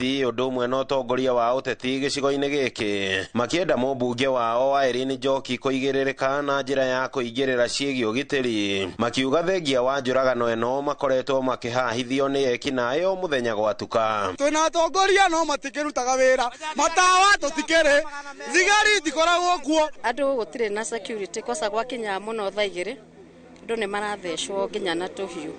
Ũndũ ũmwe na ũtongoria wa ũteti gĩcigo-inĩ gĩkĩ makĩenda mũmbunge wao Irene Njoki kũigĩrĩrĩka na njĩra ya kũingĩrĩra ciĩgiĩ ũgitĩri, makiuga thengia wa njũragano ĩno makoretwo makĩhahithio nĩ ekinaĩ o mũthenya gwatuka. Twĩna atongoria no matikĩrutaga wĩra, matawa tũtikĩrĩ, thigari itikoragwo kuo. Andũ gũtirĩ na security kosa gwakinya mũno thaa igĩrĩ andũ nĩ marathecwo nginya na tũhiũ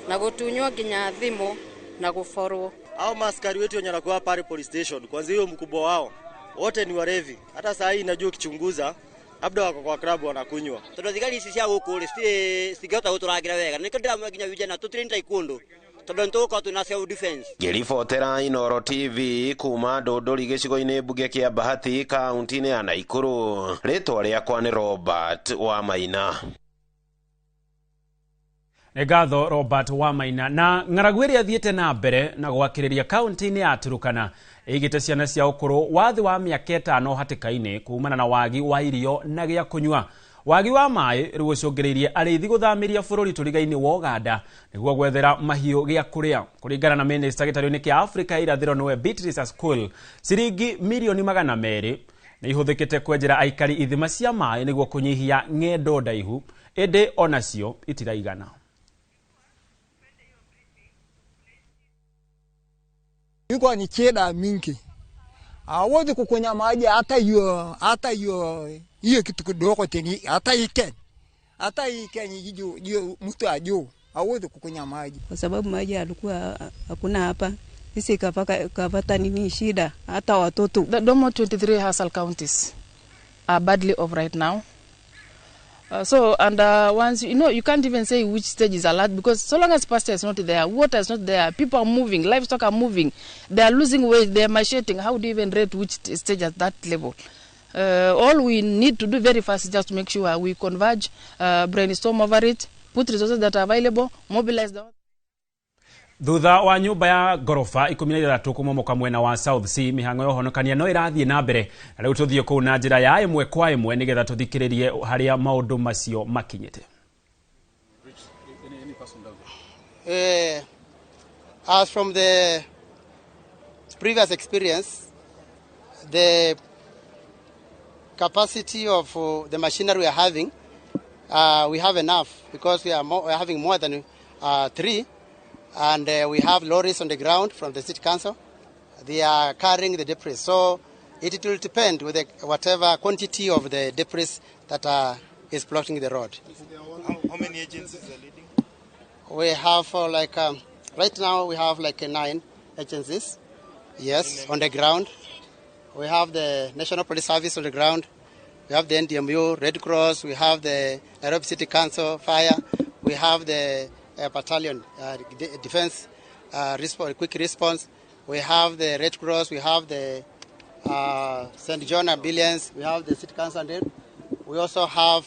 na gũtunywo nginya thimũ na gũborwo. Hao maskari wetu wenye wanakuwa pale police station, kwanza hiyo mkubwa wao wote ni warevi. Hata saa hii najua ukichunguza labda wako kwa klabu wanakunywa. Tondu thigari ici cia guku ri citingĩhota gũtũrangĩra wega. Nĩkĩo ndĩramwĩra nginya vijana tũtirĩ taekwondo tondu nĩtũgũkorwo twĩna self defense. Ngĩribotera Inooro TV kuma Ndũndũri gĩcigo-inĩ mbunge kĩa Bahati kaunti-inĩ ya Naikuru, rĩtwa rĩakwa nĩ Robert Wamaina. Nĩ ngatho Robert Wamaina. Na ng'aragu ĩrĩa ĩthiĩte na mbere na gwakĩrĩria kaunti-inĩ ya Turukana ĩigĩte ciana cia ũkũrũ wa thĩ wa mĩaka 5 hatĩka-inĩ kumana na wagi wa irio na gĩa kũnyua. Wagi wa maĩ rĩu ũcũngĩrĩirie arĩithi gũthamĩria bũrũri tũriga-inĩ wa Uganda nĩguo gwethera mahiũ gĩa kũrĩa. Kũringana na minista gĩtarũ-inĩ kĩa Afrika irathĩro nĩwe Beatrice Askul, ciringi mirioni 200 nĩ ihũthĩkĩte kwenjera aikari ithima cia maĩ nĩguo kũnyihia ng'endo ndaihu, ĩndĩ onacio itiraigana. Iko ni cheda mingi. Hawezi kukunya maji hata hiyo hata hiyo hiyo kitu kidogo teni hata iken. Hata iken hiyo mtu ajue hawezi kukunya maji. Kwa sababu maji alikuwa hakuna hapa. Sisi kapata nini shida hata watoto. The Domo 23 Hassal counties are badly off right now. Once you know, you can't even say which stage is alert because so long as pasture is not there, water is not there, people are moving, livestock are moving, they are losing weight, they are macheting. How do you even rate which stage at that level? All we need to do very fast is just to make sure we converge, brainstorm over it, put resources that are available, mobilize them. Thutha wa nyumba ya gorofa 16 kũmomoka mwena wa South C, mĩhang'o ya ũhonokania no ĩrathiĩ na mbere. Na rĩu tũthiĩ kũu na njĩra ya ĩmwe kwa ĩmwe nĩgetha tũthikĩrĩrie harĩa maũndũ macio makinyĩte. As from the previous experience, the capacity of the machinery we are having, we have enough because we are having more than 3. And we have lorries on the ground from the city council. They are carrying the debris. So it will depend with whatever quantity of the debris that is blocking the road. How many agencies are leading? We have right now we have like 9 agencies. Yes, on the ground. We have the National Police Service on the ground. We have the NDMU, Red Cross. We have the Nairobi City Council, Fire. We have the battalion, defense, quick response. We have the Red Cross, we have the St. John Ambulance, we have the City Council. We also have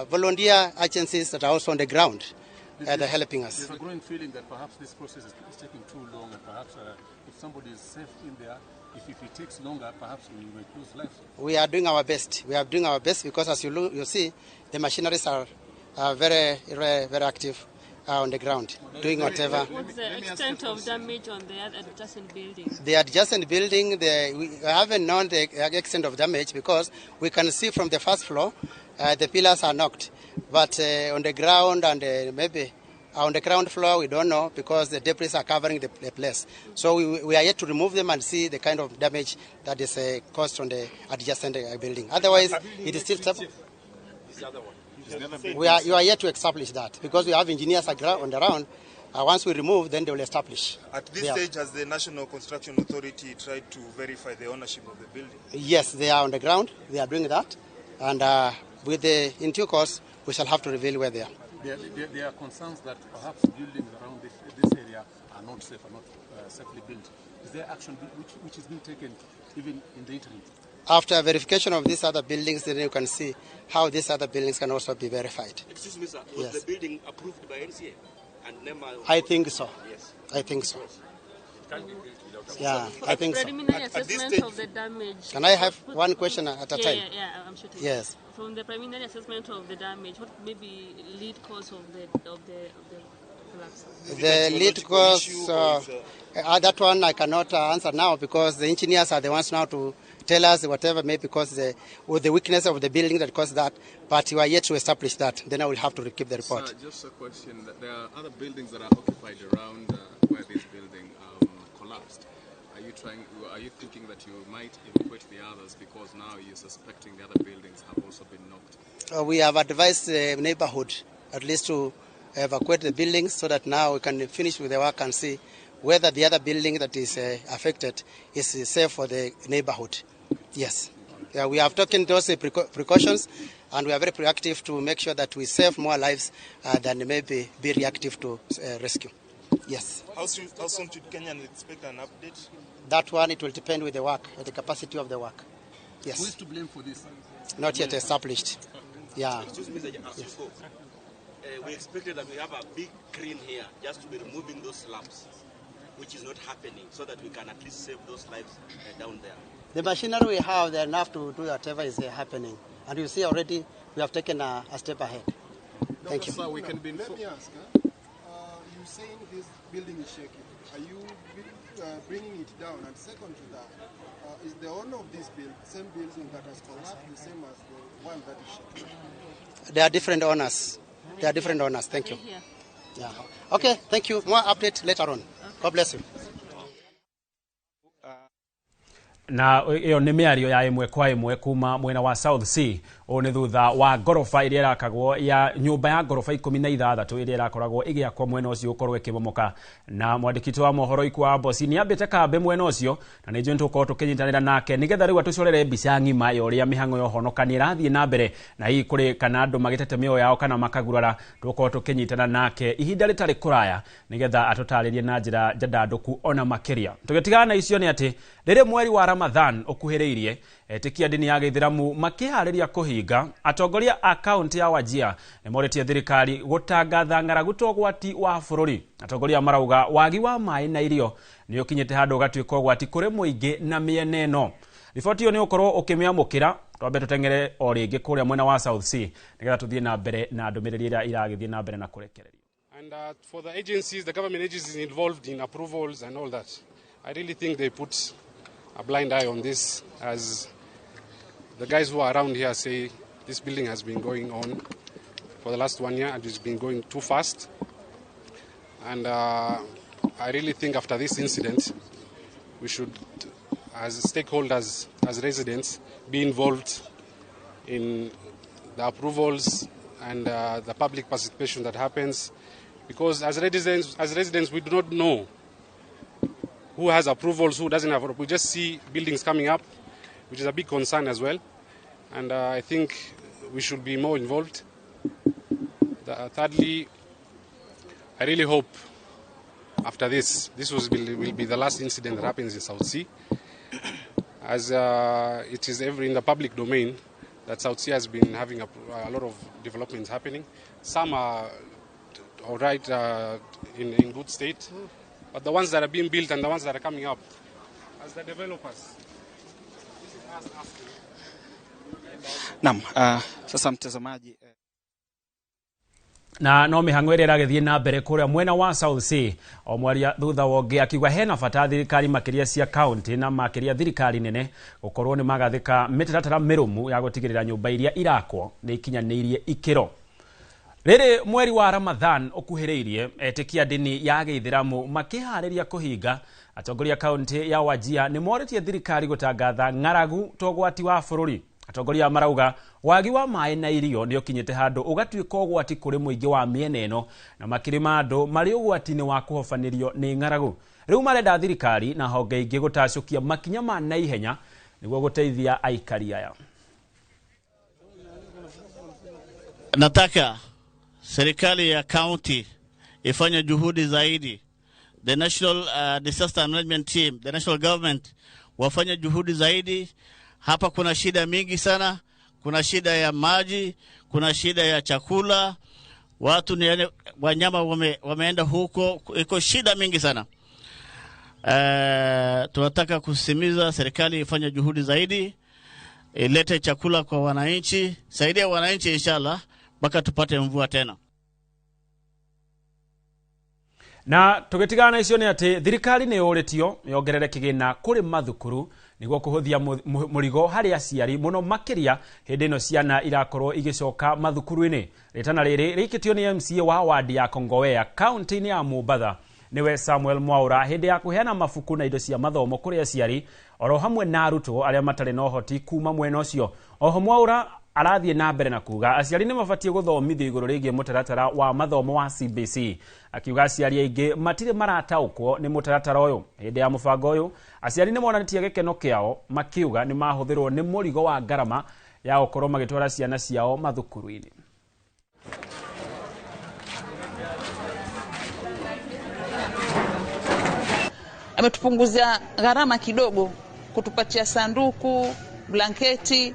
volunteer agencies that are also on the ground. They're helping us. There's a growing feeling that perhaps this process is taking too long, and perhaps if somebody is safe in there, if it takes longer, perhaps we may lose life. We are doing our best. We are doing our best because, as you see, the machineries are very, very, very active on the ground, doing whatever. What's the extent of damage on the adjacent building? The adjacent building, we haven't known the extent of damage because we can see from the first floor, the pillars are knocked. But on the ground and maybe on the ground floor, we don't know because the debris are covering the place. So we are yet to remove them and see the kind of damage that is caused on the adjacent building. Otherwise, it is still... You are yet to establish that because we have engineers on the ground. Once we remove, then they will establish. At this stage, has the National Construction Authority tried to verify the ownership of the building? Yes, they are on the ground. They are doing that. And with the, in due course, we shall have to reveal where they are. There are concerns that perhaps buildings around this area are not safe, are not safely built. Is there action which is being taken even in the interim? After verification of these other buildings, then you can see how these other buildings can also be verified. Excuse me, sir, was the building approved by NCA and NEMA? I think so. Yes. I think so. It can't be built without Yeah, I think so. Preliminary assessment of the damage. Can I have one question at a time? Yeah, I'm sure. Yes. From the preliminary assessment of the damage, what may be lead cause of the collapse? The lead cause, that one I cannot answer now, because the engineers are the ones now to tell us whatever may because the weakness of the building that caused that, but we are yet to establish that. Then I will have to keep the report. Sir, just a question. There are other buildings that are occupied around where this building collapsed. Are you thinking that you might evacuate the others, because now you're suspecting the other buildings have also been knocked? We have advised the neighborhood at least to evacuate the buildings so that now we can finish with the work and see whether the other building that is affected is safe for the neighborhood. Yes. Yeah, we have taken those precautions, and we are very proactive to make sure that we save more lives than maybe be reactive to rescue. Yes. How soon should Kenyans expect an update? That one, it will depend with the work, the capacity of the work. Yes. Who is to blame for this? Not yet established. Yeah. Excuse me, yes. We expected that we have a big crane here just to be removing those slabs, which is not happening, so that we can at least save those lives down there. The machinery we have, they're enough to do whatever is happening. And you see already we have taken a step ahead. Thank you. Sir, we can be Let me ask, you're saying this building is shaking. Are you bringing it down? And second to that, is the owner of this building, same building that has collapsed, the same as the one that is shaking? There are different owners. There are different owners. Thank you. Yeah. Okay, thank you. More update later on. God bless you. Na iyo nĩ mĩario ya ĩmwe kwa ĩmwe kuma mwena wa South C. Ũũ nĩ thutha wa ngoroba ĩrĩa ĩrakagwo ya nyũmba ya ngoroba 16 ĩrĩa ĩrakoragwo ĩgĩakwo mwena ũcio ũkorwo ĩkĩmomoka. Na mwandĩki wa mohoro Ikwa Mboci nĩ ambĩte kambĩ mwena ũcio, na nĩ njũĩ nĩtũgũkorwo tũkĩnyitanĩra nake nĩgetha rĩu atũcorere mbica ng'ima ya ũrĩa mĩhang'o ya ũhonokania ĩrathiĩ na mbere, na hihi kũrĩ kana andũ magĩtete mĩoyo yao kana makagurara. Tũgũkorwo tũkĩnyitana nake ihinda rĩtarĩ kũraya nĩgetha atũtarĩrie na njĩra njandandũku ona makĩria. Tũgĩtigana na icio nĩ atĩ rĩrĩ mweri wa Ramadhan ũkuhĩrĩirie, etĩkia ndini ya gĩithĩramu makĩharĩria kũhinga, atongoria a kaunti ya Wajir nĩmorĩtie thirikari gũtangatha ng'aragu ta ũgwati wa bũrũri. Atongoria marauga wagi wa maĩ na irio nĩ ũkinyĩte handũ ũgatuĩka ũgwati kũrĩ mũingĩ na mĩena ĩno. Riboti ĩyo nĩ ũkorwo ũkĩmĩamũkĩra. Twambe tũteng'ere o rĩngĩ kũrĩa mwena wa South C nĩgetha tũthiĩ na mbere na ndũmĩrĩri ĩrĩa iragĩthiĩ na mbere na kũrekererio. And for the agencies, the government agencies involved in approvals and all that, I really think they put a blind eye on this, as the guys who are around here say this building has been going on for the last 1 year and it's been going too fast. And I really think after this incident, we should, as stakeholders, as residents, be involved in the approvals and the public participation that happens, because as residents, we do not know who has approvals, who doesn't have. We just see buildings coming up, which is a big concern as well. And I think we should be more involved. Thirdly, I really hope after this, this will be the last incident that happens in South C, as it is in the public domain that South C has been having a lot of developments happening. Some are all right, in good state, but the ones that are being built and the ones that are coming up, as the developers, this is us asking. Naam, sasa mtazamaji na no mĩhang'o ĩrĩa ĩragĩthiĩ na mbere kũrĩa mwena wa South C, o mwaria thutha wa ũngĩ akiuga hena bata thirikari makĩria cia kaunti na makĩria thirikari nene gũkorwo nĩ magathĩka mĩtaratara mĩrũmu ya gũtigĩrĩra nyũmba iria irakwo nĩ ikinyanĩirie ikĩro. Rĩrĩ mweri wa Ramadhan ũkuhĩrĩirie, etĩkia ndini ya gĩithĩramu makĩharĩria kũhinga, atongoria kaunti ya Wajir nĩ morĩtie thirikari gũtangatha ng'aragu ta ũgwati wa bũrũri. Atongoria marauga wagi wa maĩ na irio nĩ ũkinyĩte handũ ũgatuĩka ũgwati kũrĩ mũingĩ wa mĩena ĩno, na makĩria ma andũ marĩ ũgwati-inĩ wa kũhobanĩrio nĩ ng'aragu. Rĩu marenda thirikari na honge ingĩ gũtacũkia makinya ma naihenya nĩguo gũteithia aikari aya. Nataka serikali ya county ifanye juhudi zaidi. The National Disaster Management Team, the national government wafanye juhudi zaidi. Hapa kuna shida mingi sana, kuna shida ya maji, kuna shida ya chakula, watu ni wanyama wameenda huko, iko shida mingi sana. Tunataka kusimiza serikali ifanye juhudi zaidi, ilete chakula kwa wananchi, saidia wananchi inshallah mpaka tupate mvua tena. Na tũgĩtigana na icio nĩ atĩ thirikari nĩ yũrĩtio yongerere kĩgĩna kũrĩ mathukuru nĩguo kũhũthia mũrigo harĩ aciari mũno makĩria hĩndĩ ĩno ciana irakorwo igĩcoka mathukuru-inĩ. Rĩtana rĩrĩ rĩikĩtio nĩ MCA wa wadi ya Kongowea kaunti-inĩ ya Mombatha nĩwe Samuel Mwaura hĩndĩ ya kũheana mabuku na indo cia mathomo kũrĩ aciari oro hamwe na arutwo arĩa matarĩ na ũhoti kuma mwena ũcio. Oho Mwaura arathiĩ na mbere na kuga aciari nĩ mabatiĩ gũthomithio igũrũ rĩgiĩ mũtaratara wa mathomo wa CBC, akiuga aciari aingĩ matirĩ marataũkwo nĩ mũtaratara ũyũ. Hĩndĩ ya mũbango ũyũ aciari nĩ monanĩtie gĩkeno kĩao makiuga nĩ mahũthĩrwo nĩ mũrigo wa ngarama ya gũkorwo magĩtwara ciana ciao mathukuru-inĩ. Ametupunguzia gharama kidogo, kutupatia sanduku, blanketi,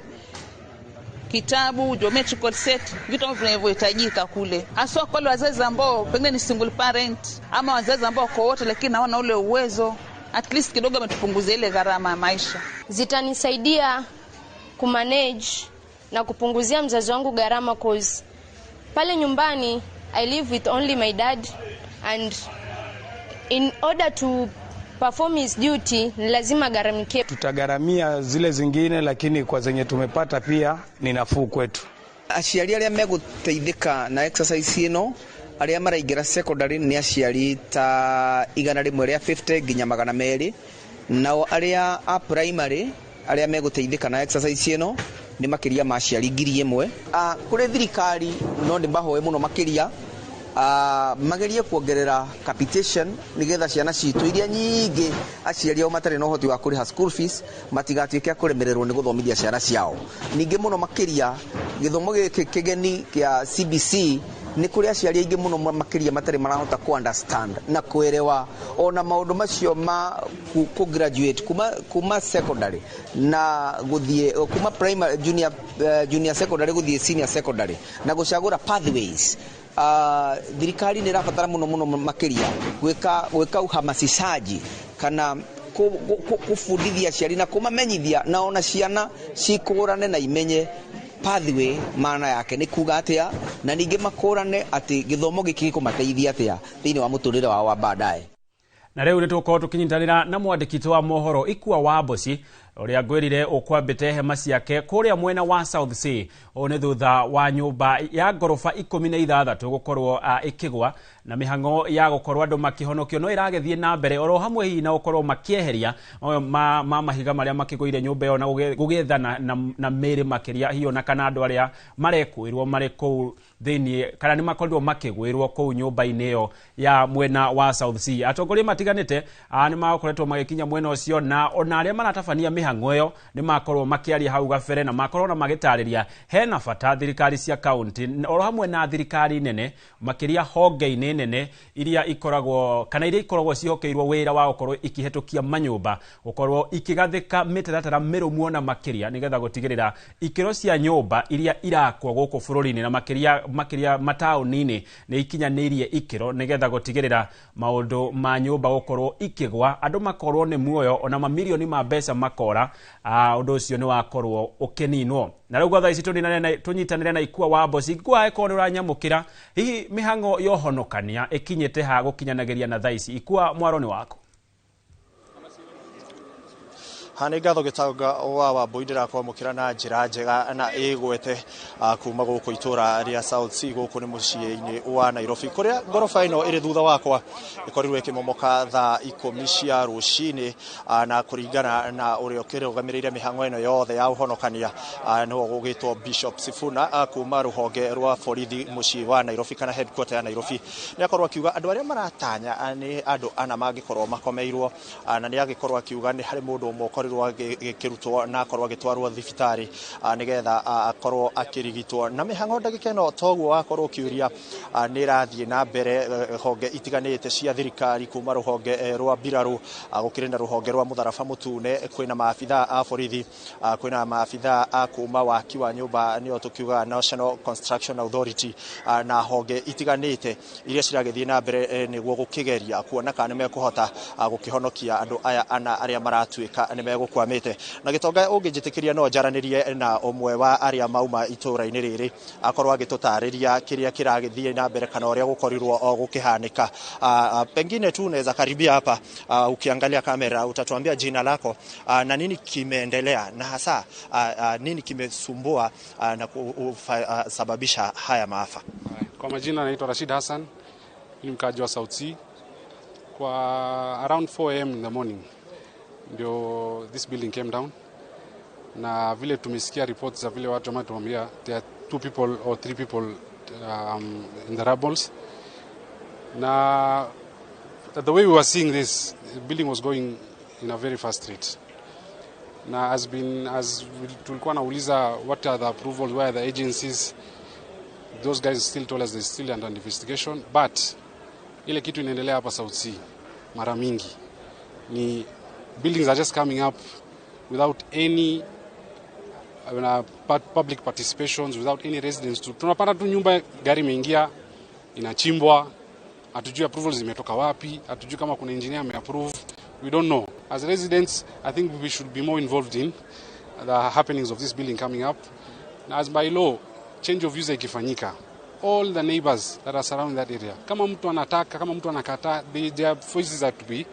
kitabu, geometrical set, vitu ambavyo vinavyohitajika kule, haswa kwa wale wazazi ambao pengine ni single parent ama wazazi ambao wako wote lakini hawana ule uwezo. At least kidogo ametupunguzia ile gharama ya maisha. Zitanisaidia kumanage na kupunguzia mzazi wangu gharama, cause pale nyumbani I live with only my dad, and in order to perform his duty ni lazima gharamikie. Tutagharamia zile zingine, lakini kwa zenye tumepata pia ni nafuu kwetu. Aciari aria megũteithĩka na exercise ĩno arĩa maraingĩra secondary nĩ aciari ta 150 nginya 200, nao arĩa a primary arĩa megũteithĩka na exercise ĩno nĩ makĩria ma aciari 1000. Kũrĩ thirikari no nĩ mahoe mũno makĩria magerie kuongerera capitation nigetha ciana citũ iria nyingĩ aciari ao matarĩ na ũhoti wa kũrĩha school fees matigatuĩke a kũremererwo nĩ gũthomithia ciana ciao. Ningĩ mũno makĩria gĩthomo gĩkĩ kĩgeni kĩa CBC nĩ kũrĩ aciari aingĩ mũno makĩria matarĩ marahota ku understand na kuelewa ona maũndũ macio ma ku graduate kuma secondary na gũthiĩ kuma primary junior secondary gũthiĩ senior secondary na gũcagũra pathways. Thirikari nĩ ĩrabatara mũno mũno makĩria gwĩka uhamasishaji kana kũbundithia aciari na kũmamenyithia na ona ciana cikũrane na imenye pathway maana yake nĩ kuga atĩa, na ningĩ makũrane atĩ gĩthomo gĩkĩ gĩkũmateithia atĩa thĩinĩ wa mũtũrĩre wao wa baadaye. Na rĩu nĩ tũgũkorwo tũkĩnyitanĩra na mwandĩki wa mohoro Ikua wa Mboci ũrĩa ngwĩrire ũkwambĩte hema ciake kũrĩa mwena wa South C. Ũũ nĩ thutha wa nyũmba ya ngoroba 16 gũkorwo ĩkĩgwa na mĩhang'o ya gũkorwo andũ makĩhonokio no ĩragĩthiĩ na mbere oro hamwe hihi na gũkorwo makĩeheria ma mahiga marĩa makĩgũire nyũmba ĩyo na gũgĩethana na mĩĩrĩ makĩria hihi ona kana andũ arĩa marekwĩrwo marĩ kũu thĩinĩ kana nĩ makorirwo makĩgwĩrwo kũu nyũmba-inĩ ĩyo ya mwena wa South C. Atongoria matiganĩte nĩ makoretwo magĩkinya mwena ũcio na ona arĩa maratabania mĩhang'o ĩyo nĩ makorwo makĩaria hau gabere na makorwo na magĩtarĩria hena bata thirikari cia kaunti oro hamwe na thirikari nene makĩria honge-inĩ nene iria ikoragwo kana iria ikoragwo cihokeirwo wĩra wa gũkorwo ikĩhetũkia manyũmba gũkorwo ikĩgathĩka mĩtaratara mĩrũmu ona makĩria nĩgetha gũtigĩrĩra ikĩro cia nyũmba iria irakwo gũkũ bũrũri-inĩ na makĩria mataũni-inĩ nĩ ikinyanĩirie ikĩro nĩgetha gũtigĩrĩra maũndũ ma nyũmba gũkorwo ikĩgwa andũ makorwo nĩ muoyo ona mamirioni ma mbeca makora. Ũndũ ũcio nĩ wakorwo ũkĩninwo. Na rĩu gwa thaa ici tũnyitanĩre na Ikua wa Mboci. Ikua ĩkorwo nĩ ũranyamũkĩra hihi mĩhang'o ya ũhonokania ĩkinyĩte ha gũkinyanagĩria na thaa ici. Ikua, mwaro nĩ waku. Nĩ ngatho gĩtonga wa Wambui, ndĩrakwamũkĩra na njĩra njega na ĩgwete kuma gũkũ itũra rĩa South C gũkũ nĩ mũciĩ-inĩ wa Nairobi kũrĩa ngoroba ĩno ĩrĩ thutha wakwa ĩkorirwo ĩkĩmomoka thaa 10 cia rũcinĩ, na kũringana na ũrĩa ũkĩrũgamĩrĩire mĩhang'o ĩno yothe ya ũhonokania nĩwe ũgũgĩtwo Bishop Sifuna kuma rũhonge rwa borithi mũciĩ wa Nairobi kana headquarter ya Nairobi, nĩ akorwo akiuga andũ arĩa maratanya nĩ andũ ana mangĩkorwo makomeirwo, na nĩ agĩkorwo akiuga nĩ harĩ mũndũ ũmwe agĩkĩrutwo na akorwo agĩtwarwo thibitarĩ nĩgetha akorwo akĩrigitwo. Na mĩhang'o ndagĩka ĩno toguo wakorwo ũkĩũria nĩ ĩrathiĩ na mbere honge itiganĩte cia thirikari kuma rũhonge rwa mbirarũ gũkĩrĩ na rũhonge rwa mũtharaba mũtune, kwĩna maabithaa a borithi, kwĩna maabithaa a kuma waki wa nyũmba nĩyo tũkiugaga National Construction Authority, na honge itiganĩte iria ciragĩthiĩ na mbere nĩguo gũkĩgeria kuona kana nĩ mekũhota gũkĩhonokia andũ aya ana arĩa maratuĩka nĩ Megũkwamĩte na Gĩtonga. Ũngĩnjĩtĩkĩria no njaranĩrie na ũmwe wa arĩa mauma itũra-inĩ rĩrĩ, akorwo agĩtũtarĩria kĩrĩa kĩragĩthiĩ na mbere kana ũrĩa gũkorirwo o gũkĩhanĩka. Pengine tu unaweza karibia hapa, ukiangalia kamera utatuambia jina lako na nini kimeendelea na hasa nini kimesumbua na kusababisha haya maafa. Kwa majina naitwa Rashid Hassan, ni mkaaji wa South C. Kwa around 4 am in the morning ndio this building came down, na vile tumesikia reports za vile watu wametuambia there are two people or three people in the rubbles. Na the way we were seeing this, the building was going in a very fast rate. Na as tulikuwa nauliza what are the approvals, where are the agencies, those guys still told us they're still under investigation. But ile kitu inaendelea hapa South C mara mingi ni buildings are just coming up without any public participations, without any residents. Tunapata tu nyumba, gari imeingia, inachimbwa, hatujui approvals zimetoka wapi, hatujui kama kuna engineer ameapprove. We don't know. As residents, I think we should be more involved in the happenings of this building coming up. As by law, change of use ikifanyika, all the neighbors that are surrounding that area, kama mtu anataka, kama mtu anakataa, their voices are to be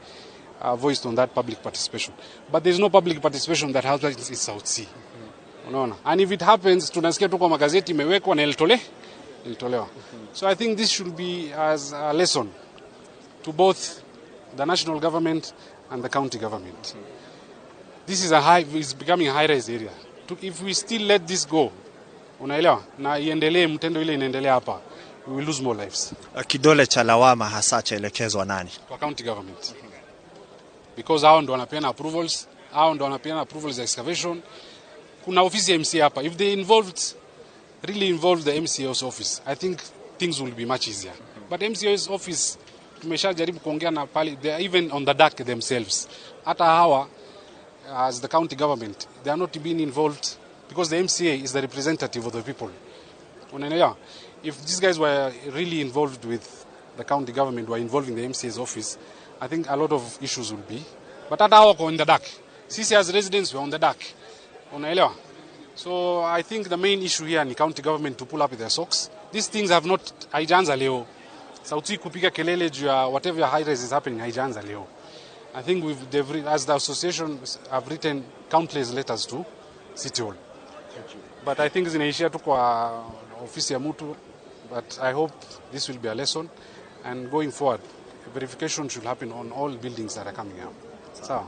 voiced on that public participation. But there's no public participation that happens in South C. Unaona? And if it happens, tunasikia tu kwa magazeti imewekwa na ilitolewa. So I think this should be as a lesson to both the national government and the county government. This is it's becoming a high-rise area. If we still let this go, unaelewa, na iendelee mtendo ile inaendelea hapa, we will lose more lives. Kidole cha lawama hasa chaelekezwa nani? Kwa county government. Because hao ndo wanapeana approvals, hao ndo wanapeana approvals za excavation. Kuna ofisi ya MCA hapa. If they really involved the MCA's office, I think things will be much easier. But MCA's office, tumeshajaribu kuongea na pale, they are even on the dark themselves. Hata hawa, as the county government, they are not being involved because the MCA is the representative of the people. Unaelewa? If these guys were really involved with the county government, were involving the MCA's office, I think a lot of issues will be. But hata hawa wako in the dark. Sisi as residents, we are on the dark. Unaelewa? So I think the main issue here ni county government to pull up their socks. These things have not, haijaanza leo. Sauti kupiga kelele juu ya whatever high rise is happening haijaanza leo. I think as the association have written countless letters to City Hall. But I think zinaishia tu kwa ofisi ya mtu. But I hope this will be a lesson, and going forward, verification should happen on all buildings that are coming up. Sawa.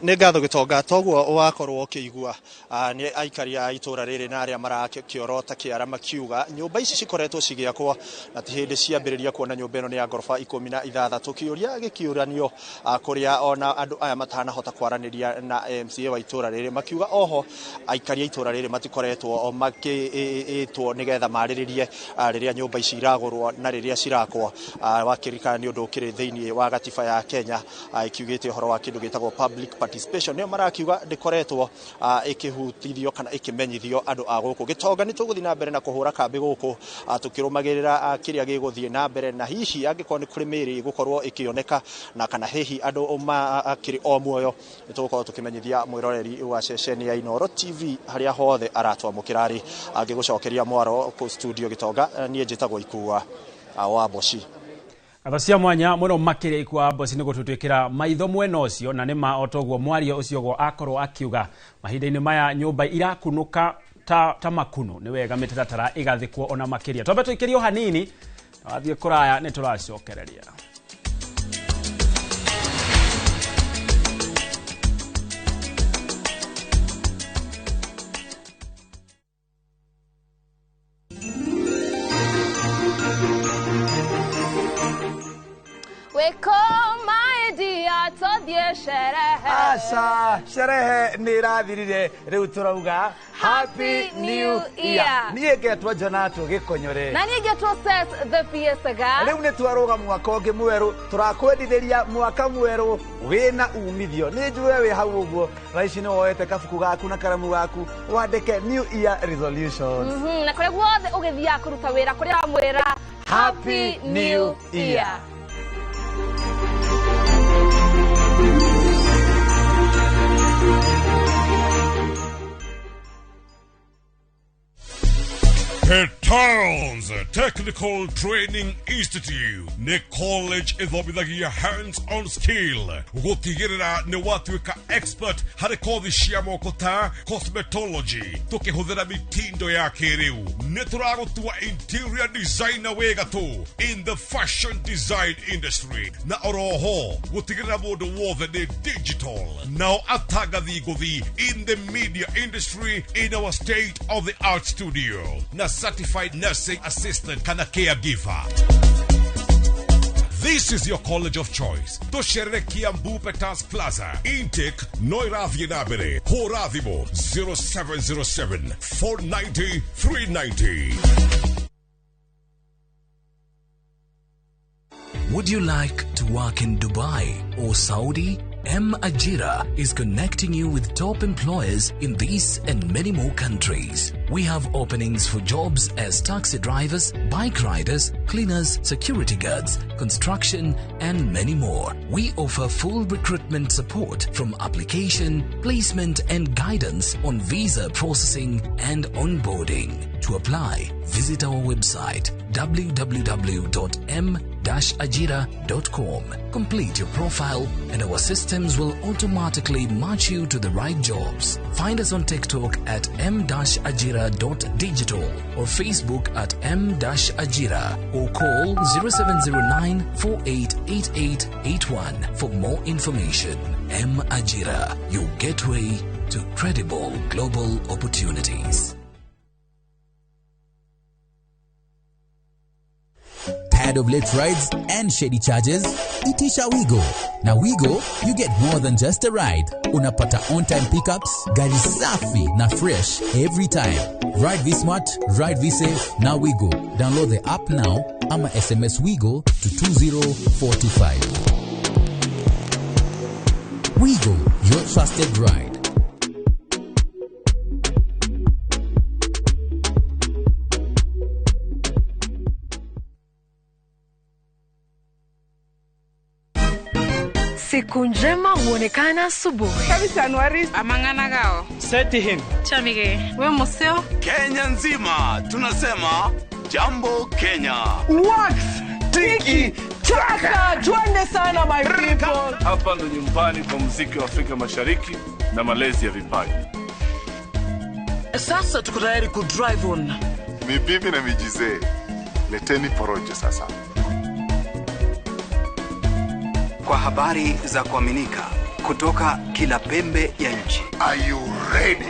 Nĩ ngatho Gĩtonga. Toguo wakorwo ũkĩigua nĩ aikari a itũra rĩrĩ na arĩa marakĩorota kĩara makiuga nyũmba ici cikoretwo cigĩakwo na ti hĩndĩ ciambĩrĩria kuona nyũmba ĩno nĩ ya ngoroba 16. Kĩũria gĩkĩũranio kũrĩa ona andũ aya matanahota kwaranĩria na MCA wa itũra rĩrĩ, makiuga oho aikari a itũra rĩrĩ matikoretwo makĩĩtwo nĩgetha marĩrĩrie rĩrĩa nyũmba ici iragũrwo na rĩrĩa cirakwo. Wakĩririkana nĩ ũndũ ũkĩrĩ thĩinĩ wa gatiba ya Kenya ĩkiugĩte ũhoro wa kĩndũ gĩtagwo public participation, nĩyo marakiuga ndĩkoretwo ĩkĩhutithio kana ĩkĩmenyithio andũ a gũkũ. Gĩtonga, nĩ tũgũthiĩ na mbere na kũhũra kambĩ gũkũ tũkĩrũmagĩrĩra kĩrĩa gĩgũthiĩ na mbere, na hihi angĩkorwo nĩ kũrĩ mĩĩrĩ ĩgũkorwo ĩkĩoneka na kana hihi andũ makĩrĩ o muoyo, nĩ tũgũkorwo tũkĩmenyithia mwĩroreri wa ceceni ya Inooro TV harĩa hothe aratwamũkĩra rĩ. Angĩgũcokeria mwaro kũ studio Gĩtonga, niĩ njĩtagwo Ikua wa Mboci. Ngatho cia mwanya muno makiria Ikua Mboci nĩ gũtũtwĩkĩra maitho mwena ũcio, na nĩma o toguo mwario ũcio guo akorwo akiuga mahinda-inĩ maya nyũmba irakunũka ta makuno, nĩ wega mĩtaratara ĩgathĩkwo ona makĩria. Twambe tũikĩrio hanini, wathiĩ kũraya nĩ tũracokereria. Aca, sherehe nĩ irathirire, rĩu tũrauga Happy New Year. Niĩ ngetwo Jonato Gĩkonyore. Na niĩ ngetwo Seth the Fiesta Girl. Rĩu nĩ twarũga mwaka ũngĩ mwerũ, tũrakwendithĩria mwaka mwerũ wĩna umithio. Nĩ njũĩ wĩ hau ũguo, thaa ici nĩ woete kabuku gaku na karamu gaku wandĩke New Year resolutions. Na kũrĩa guothe ũgĩthiaga kũruta wĩra, kũrĩa wamwĩra Happy New Year. Petals Technical Training Institute nĩ college ĩthomithagia hands on skill gũtigĩrĩra nĩ watuĩka expert harĩ kothi cia moko ta cosmetology tũkĩhũthĩra mitindo ya kĩrĩu. Nĩ tũragũtua interior designer wĩ gatũ in the fashion design industry, na oroho gũtigĩrĩra mũndũ wothe nĩ digital, nao atangathi ngũthi in the media industry in our state of the art studio, na certified nursing assistant kana caregiver. This is your college of choice. Tũcerere Kiambu Petals Plaza. Intake no ĩrathiĩ na mbere. Hũra thimũ 0707 490 390. Would you like to work in Dubai or Saudi? M Ajira is connecting you with top employers in these and many more countries. We have openings for jobs as taxi drivers, bike riders, cleaners, security guards, construction, and many more. We offer full recruitment support from application, placement, and guidance on visa processing and onboarding. To apply, visit our website www.m-ajira.com. Complete your profile and our systems will automatically match you to the right jobs. Find us on TikTok at m-ajira.digital or Facebook at m-ajira or call 0709 488881 for more information. M Ajira, your gateway to credible global opportunities. Tired of late rides and shady charges? Itisha Wigo. Na Wigo, you get more than just a ride. Unapata on-time pickups, gari safi na fresh every time. Ride V-Smart, ride V-Safe, na Wigo. Download the app now ama SMS Wigo to 20425. Wigo, your trusted ride. Siku njema huonekana asubuhi. Amangana gao. Seti him. Chamige. We museo. Kenya nzima tunasema jambo Kenya. Wax tiki taka, twende sana my people. Hapa ndo nyumbani kwa muziki wa Afrika Mashariki na malezi ya vipaji. Sasa tuko tayari ku drive on. Mibibi na mijizee, leteni porojo sasa. Kwa habari za kuaminika kutoka kila pembe ya nchi. Are you ready?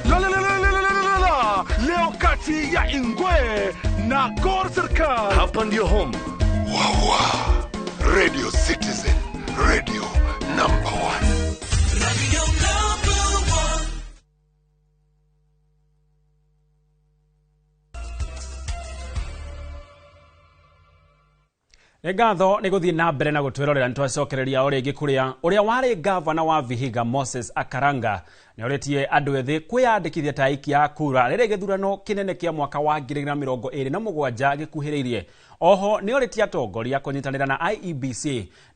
La la la la la la la la. Leo kati ya Ingwe na Gor Serikal. Hapa ndio home. Wawa. Radio Citizen, radio number 1. Radio number 1. Nĩ ngatho nĩ gũthiĩ na mbere na gũtwĩrorera. Nĩ twacokereria o rĩngĩ kũrĩa ũrĩa warĩ gavana wa Vihiga Moses Akaranga nĩ orĩtie andũ ethĩ kwĩyandĩkithia ta aikia a kura rĩrĩa gĩthurano kĩnene kĩa mwaka wa 2027 gĩkuhĩrĩirie. Oho nĩ orĩtie atongoria kũnyitanĩra na IEBC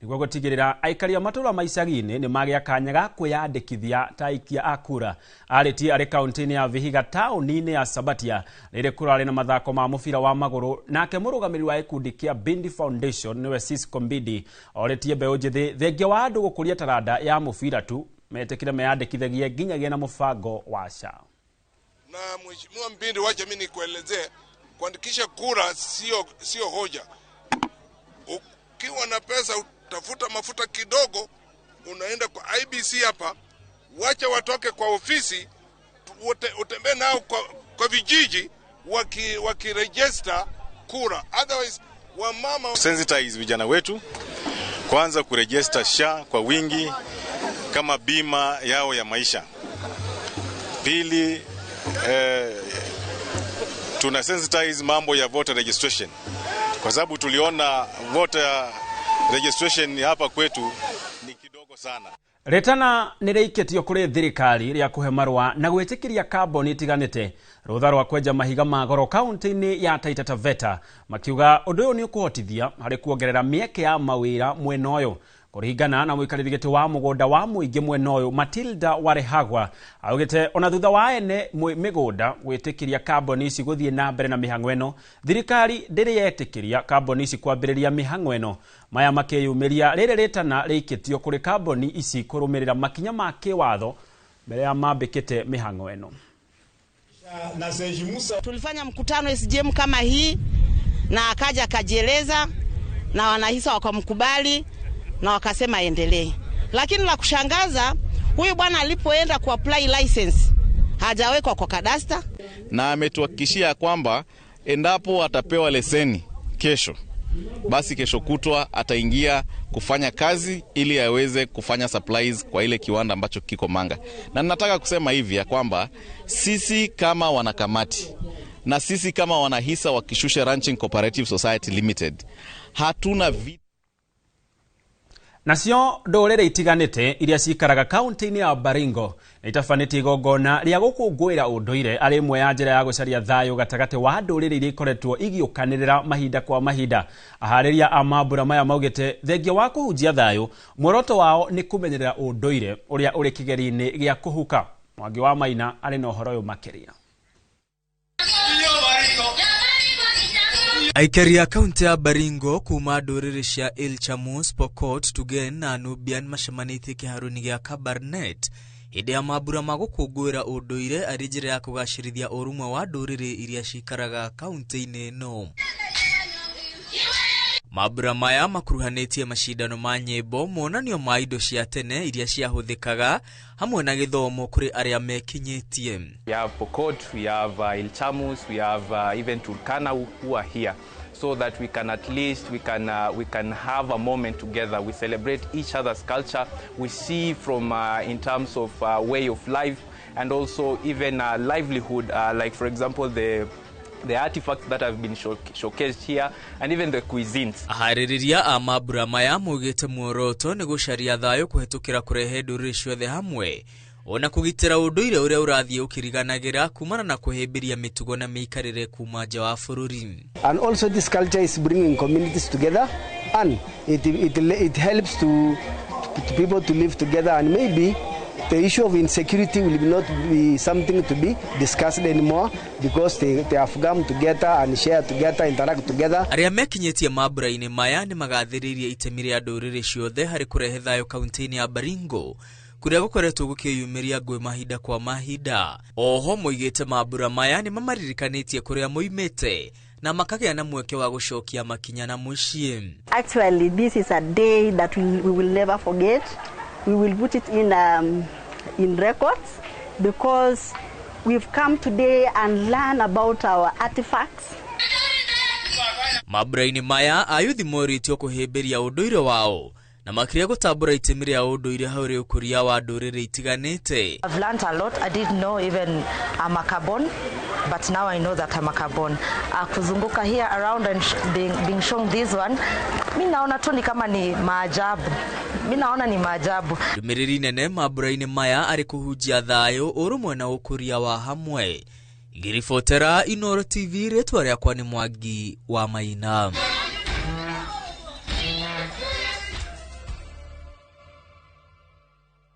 nĩguo gũtigĩrĩra aikari a matũũra ma icagi-inĩ nĩ magĩa kanya ga kwĩyandĩkithia ta aikia a kura. Arĩtie arĩ kaunti-inĩ ya Vihiga taũni-inĩ ya Sabatia rĩrĩa kũrarĩ na mathako ma mũbira wa magũrũ. Nake mũrũgamĩrĩri wa gĩkundi kĩa Bindi Foundation nĩwe Cisco Mbidi orĩtie mbeũ njĩthĩ thengia wa andũ gũkũria taranda ya mũbira tu metĩkĩre meyandĩkithagie nginyagia na mũbango wa SHA. Na Mheshimiwa Mbindi, wacha mimi nikuelezee, kuandikisha kura sio hoja. Ukiwa na pesa utafuta mafuta kidogo, unaenda kwa IBC hapa, wacha watoke kwa ofisi, utembee nao kwa vijiji wakiregister kura. Otherwise wamama sensitize vijana wetu kwanza kuregister SHA kwa wingi kama bima yao ya maisha. Pili, tuna sensitize mambo ya voter registration, kwa sababu tuliona voter registration hapa kwetu ni kidogo sana. Retana nĩrĩikĩtio kũrĩ thirikari rĩa kũhe marũa na gwĩtĩkĩria kambuni itiganĩte rũtha rwa kwenja mahiga ma goro kaunti-inĩ ya Taita Taveta, makiuga ũndũ ũyũ nĩ ũkũhotithia harĩ kuongerera mĩeke ya mawĩra mwena ũyũ. Kũringana na mũikarĩri gĩtĩ wa mũgũnda wa mũingĩ mwena ũyũ Matilda Warehagwa augĩte ona thutha wa ene mĩgũnda gwĩtĩkĩria kambuni ici gũthiĩ na mbere na mĩhang'o ĩno, thirikari ndĩrĩ yetĩkĩria kambuni ici kwambĩrĩria mĩhang'o ĩno. Maya makĩyumĩria rĩrĩ rĩtana rĩikĩtio kũrĩ kambuni ici kũrũmĩrĩra makinya ma kĩwatho mbere ya mambĩkĩte mĩhang'o ĩno. Tulifanya mkutano SGM kama hii na akaja akajieleza na wanahisa wakamkubali na wakasema endelee. Lakini la kushangaza, huyu bwana alipoenda ku apply license hajawekwa kwa kadasta. Na ametuhakikishia kwamba endapo atapewa leseni kesho, basi kesho kutwa ataingia kufanya kazi ili aweze kufanya supplies kwa ile kiwanda ambacho kiko Manga. Na nataka kusema hivi ya kwamba sisi kama wanakamati na sisi kama wanahisa wa Kishushe Ranching Cooperative Society Limited hatuna Nacio ndũrĩrĩ itiganĩte iria cikaraga kaunti-inĩ ya Baringo nĩitabanĩtie igongona rĩa gũkũngũĩra ũndũire arĩ ĩmwe ya njĩra ya gũcaria thayũ gatagatĩ wa ndũrĩrĩ iria ikoretwo igĩũkanĩrĩra mahinda kwa mahinda. Aharĩria a mambura maya maugĩte thengia wa kũhunjia thayũ, muoroto wao nĩ kũmenyerera ũndũire ũrĩa ũrĩ kĩgeri-inĩ gĩa kũhuka. Mwangi wa Maina arĩ na ũhoro ũyũ makĩria. Aikari a kaunti ya Baringo kuma ndũrĩrĩ cia Ilchamus, Pokot, Tugen na Nubian macemanĩtie kĩharo-inĩ gĩa Kabarnet hĩndĩ ya mambura ma gũkũngũĩra ũndũire arĩ njĩra ya kũgacĩrithia ũrũmwe wa ndũrĩrĩ iria cikaraga kaunti-inĩ ĩno. Mambura maya makuruhanĩtie macindano ma nyĩmbo, monanio ma indo cia tene iria ciahũthĩkaga hamwe na gĩthomo kũrĩ arĩa mekinyĩtie. We have Pokot, we have Ilchamus, we have even Turkana who are here, so that we can at least we can have a moment together. We celebrate each other's culture. We see from in terms of way of life and also even livelihood, like for example the artifacts that have been showcased here and even the cuisines. Aharĩrĩria a mambura maya maugĩte muoroto nĩ gũcaria thayũ kũhetũkĩra kũrehe ndũrĩrĩ ciothe hamwe ona kũgitĩra ũndũire ũrĩa ũrathiĩ ũkĩriganagĩra kumana na kũhĩmbĩria mĩtugo na mĩikarĩre kuma nja wa bũrũri. And also this culture is bringing communities together and it helps to people to live together, and maybe the issue of insecurity will not be something to be discussed anymore because they have come together and share together, interact together. Arĩa mekinyĩtie mambura-inĩ maya nĩ magathĩrĩirie itemi rĩa ndũrĩrĩ ciothe harĩ kũrehe thayũ kaunti-inĩ ya Baringo kũrĩa gũkoretwo gũkĩyumĩria ngũĩ mahinda kwa mahinda. Oho moigĩte mambura maya nĩ mamaririkanĩtie kũrĩa moimĩte na makagĩa na mweke wa gũcokia makinya na mũciĩ. Actually, this is a day that we will never forget. We will put it in records because we've come today and learn about our artifacts. Mambura-inĩ maya ayuthi morĩtio kũhĩmbĩria ũndũire wao na makĩria gũtambũra itemi rĩa ũndũire harĩ ũkũria wa ndũrĩrĩ itiganĩte. I've learned a lot. I didn't know even I'm a carbon, but now I know that I'm a carbon. Kuzunguka here around and being shown this one, mi naona tu ni kama ni maajabu. Mi naona ni maajabu. Ndũmĩrĩri nene mambura-inĩ maya arĩ kũhunjia thayũ, ũrũmwe na ũkũria wa hamwe. Ngĩribotera Inooro TV, rĩtwa rĩakwa nĩ Mwangi wa Maina.